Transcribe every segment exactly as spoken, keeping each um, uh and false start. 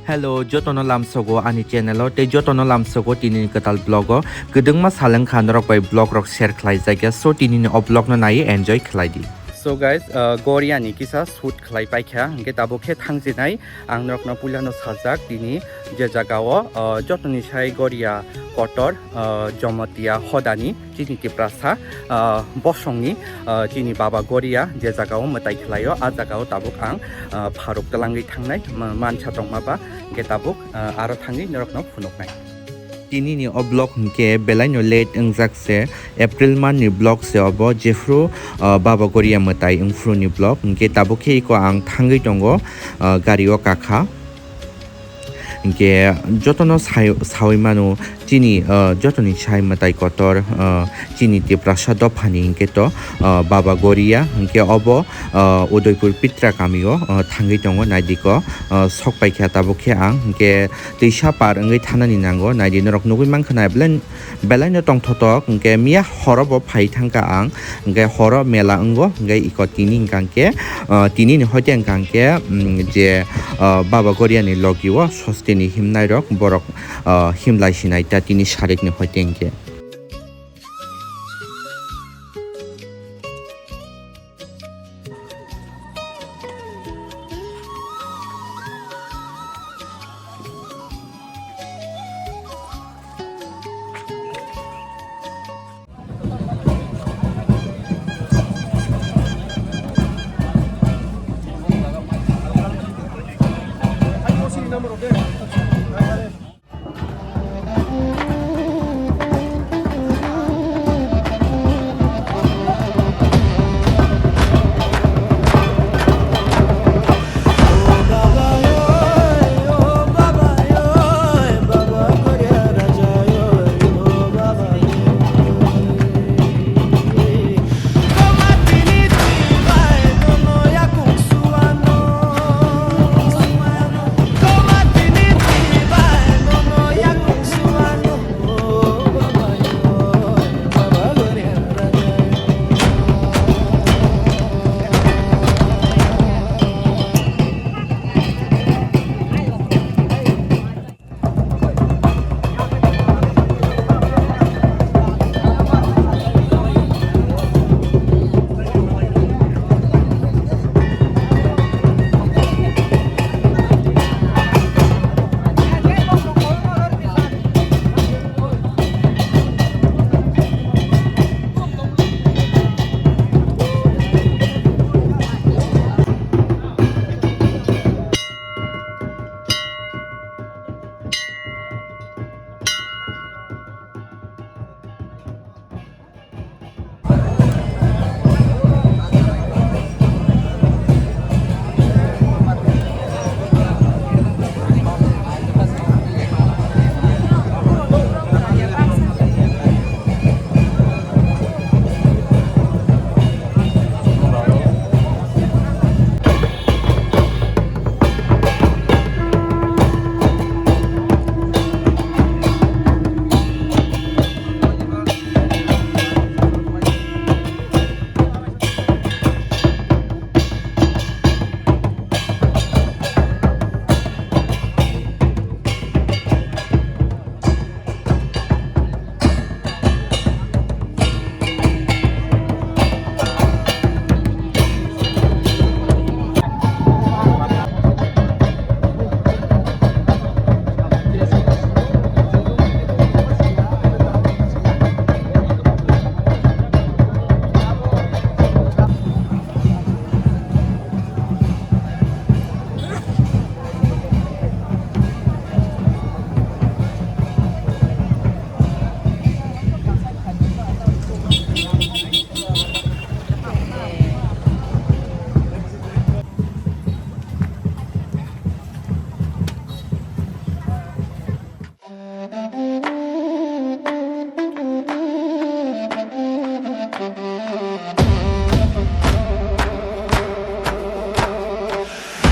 Hello, jotono lamsogo ani channel o, tei jotono lamsogo tini ni kwtal vlog o. Kwdwngma saleng kha norok bai vlog rok share khlai jakya, so tini ni o vlog no nai enjoy khlai di. So guys, uh, Goria ni kisa shoot khlai paikha, hingke tabuk khe thang jinai ang norok no puila no sajak tini je jaga o, uh, jotoni sai Goria kotor, uh, Jomotia hodani chini Tiprasa, ah, bosongni, ah, chini Baba Goria je jaga o mwtai khlaio, a jaga o tabuk ang, ah, pharuk twlangwi thangnai ma-, mansa tongma ba, hingke tabuk, ah, aro thangwi norokno phunuknai. Tini ni o vlog hingke belai no late wngjak se, April month ni vlog se obo, jephru, ah, Baba Goria mwtai wngphru ni vlog, hingke tabuk khe iko ang thangwi tongo, ah, gari o kakha. Hingke jotono sai-, saui mano chini, ah, jotoni sai mwtai kotor, ah, chini Tiprasa dophani hingke to, ah, Baba Goria hingke obo, ah, Udaipur Pitra kamio, ah, thangwi tongo naidiko, ah, sok paikha tabuk khe ang hingke twisa par wngwi thanani nango naidi norok nugui mankha na belai Belai no tongthotok, hingke miya horo bo phai thangkha ang, hingke horo mela wngo, hingke iko tini hingka hingke, ah, tini ni hoite hingka hingke, mm, je, ah, Baba Goria ni logi o sosti ni himnai rok borok, ah, himlai sinai ta tini sarik ni hoite hingke.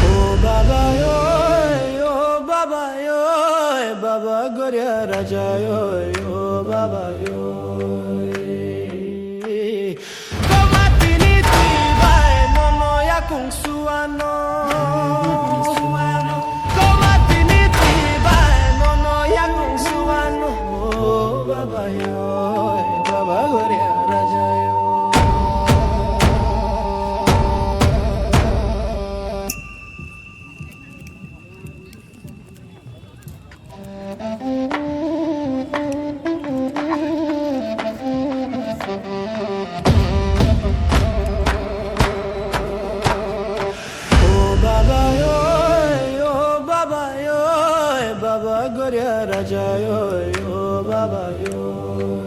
O baba yo, o baba yo, baba Goria Raja yo, o baba yo. Komatini twi bai nono yakung suano. Komatini Goria raja yo, o baba yo.